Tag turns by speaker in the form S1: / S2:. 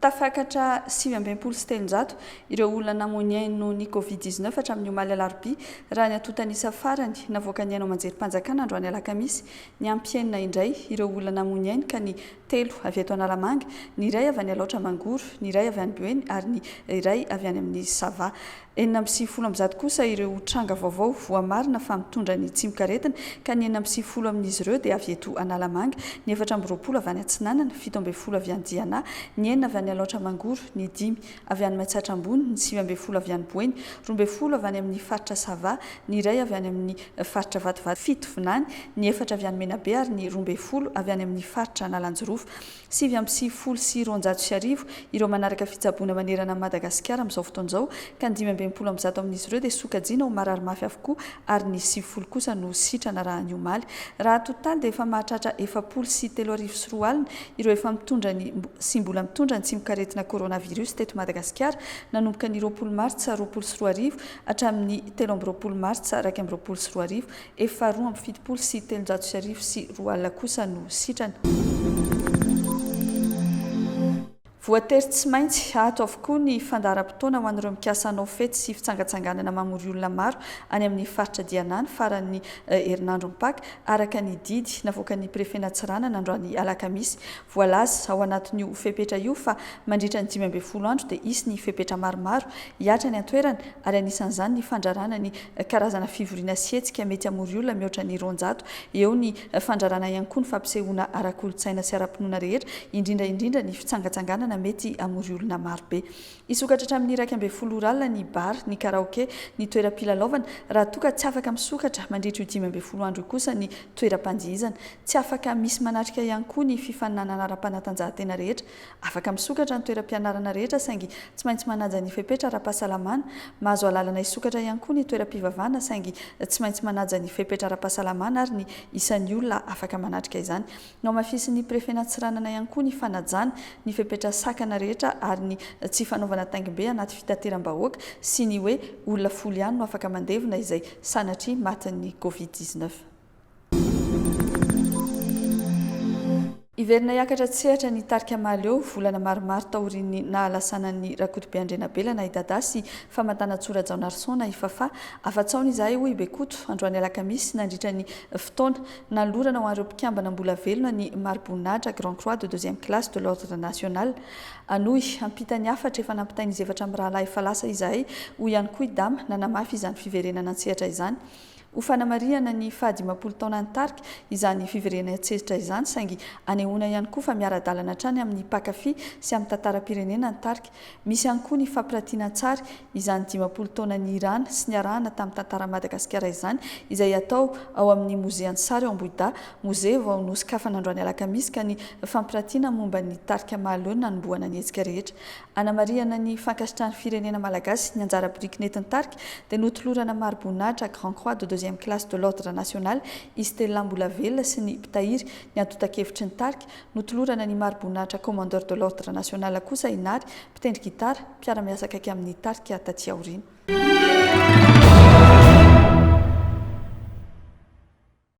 S1: Tafakatra 369 ireo olona namoy ny ainy noho ny Covid 19 hatramin'ny omaly alarobia, raha ny antontan'isa farany navoakan'ny haino aman-jerim-panjakana androany alakamisy. Niampy enina indray ireo olona namoy ny ainy ka ny telo avy eto Analamanga, ny iray avy any Alaotra Mangoro, ny iray avy any Boeny ary ny iray avy any amin'ny Sava. 196 kosa ireo tranga vaovao voamarina fa mitondra ny tsimokaretina ka ny 96 amin'izy ireo dia avy eto Analamanga, ny 24 avy any Atsinanana, 17 avy any Diana, ny enina avy any Alaotra Mangoro, ny dimy avy any Matsiatra Ambony, ny 19 avy any Boeny, 12 avy any amin'ny faritra Sava, ny iray avy any amin'ny faritra Vatovavy Fitovinany, ny efatra avy any Menabe ary ny 12 avy any amin'ny faritra Analanjirofo. 1299 ireo manaraka fitsaboana manerana an'i Madagasikara amin'izao fotoana izao ka ny 165 amin'izy ireo dia sokajiana ho marary mafy avokoa ary ny 90 kosa no sitrana raha ny omaly. Raha atotaly dia efa mahatratra 2040 ireo efa mitondra ny sy mbola mitondra ny tsimokaretina coronavirus teto Madagasikara nanomboka ny 20 martsa 2020 hatramin'ny 23 martsa 2021. Efa 1372 kosa no sitrana. Voatery tsy maintsy haato avokoa ny fandaharam-potoana ho an'ireo mikasa hanao fety sy fitsangatsanganana mamory olona maro any amin'ny faritra Diana ny faran'ny herinandro mipaka, araka ny didy navoakan'ny prefen'Antsiranana androany alakamisy. Voalaza ao anatin'io fepetra io fa mandritra ny 15 andro dia hisy ny fepetra maromaro hihatra any an-toerana ary anisan'izany ny fandrarana ny karazana fivoriana sy hetsika mety hamory olona mihoatra ny 200 eo, ny fandrarana ihany koa ny fampisehoana ara-kolontsaina sy ara-pinoana rehetra, indrindra indrindra ny fitsangatsanganana mety hamory olona marobe. Hisokatra hatramin'ny 11 ora alina ny bar, ny karaoke, ny toeram-pilalaovana, raha toa ka tsy afaka misokatra mandritra io 15 andro io kosa ny toeram-pandihizana. Tsy afaka misy manatrika ihany koa ny fifaninanana ara-panatanjahantena rehetra. Afaka misokatra ny toeram-pianarana rehetra saingy tsy maintsy manaja ny fepetra ara-pahasalamana. Mahazo alalana hisokatra ihany koa ny toeram-pivavahana saingy tsy maintsy manaja ny fepetra ara-pahasalamana ary ny isan'ny olona afaka manatrika izany. Nohamafisin'ny prefen'Antsiranana ihany koa ny fanajana ny fepetra sakana rehetra ary ny tsy fanaovana taingim-be anaty fitateram-bahoaka sy ny hoe olona folo ihany no afaka mandevina izay sanatria matin'ny Covid 19. Hiverina hiakatra an-tsehatra ny tarika Mahaleo, volana maromaro taorian'ny nahalasanan'i Rakotobe Andrianabela na i Dada sy Famantanantsoa Rajaonarison na i Fafah. Afa-tsaona izahay, hoy i Bekoto, androany alakamisy, nandritra ny fotoana nanolorana ho an'ireo mpikambana mbola velona ny mari-boninahitra Grand Croix de deuxième classe de l'Ordre national. Hanohy hampita ny hafatra efa nampitain'izy efatra mirahalahy efa lasa izahay, hoy ihany koa i Dama, nanamafy izany fiverenana an-tsehatra izany. Ho fanamarihana ny fahadimampolo taonan'ny tarika izany fiverenana an-tsehatra izany, saingy anehoana ihany koa fa miara-dalana hatrany amin'ny mpankafy sy amin'ny tantaram-pirenena ny tarika. Misy ihany koa ny fampiratiana an-tsary izany 50 taona nihirana sy niarahana tamin'ny tantaran'i Madagasikara izany, izay hatao ao amin'ny Mozean'ny sary ao Ambohidahy, mozea vao nosokafana androany alakamisy, ka ny fampiratiana momba ny tarika Mahaleo no nanombohana ny hetsika rehetra. Hanamarihana ny fankasitrahan'ny firenena malagasy ny anjara biriky nentin'ny tarika dia notolorana mari-boninahitra Grand Croix de deuxième classe de l'Ordre national i Stella Mbolavelona sy ny mpitahiry ny antontan-kevitry ny tarika, notolorana ny mari-boninahitra Commandeur de l'Ordre national kosa i Nary, mpitendry gitara, mpiara-miasa akaiky amin'ny tarika taty aoriana.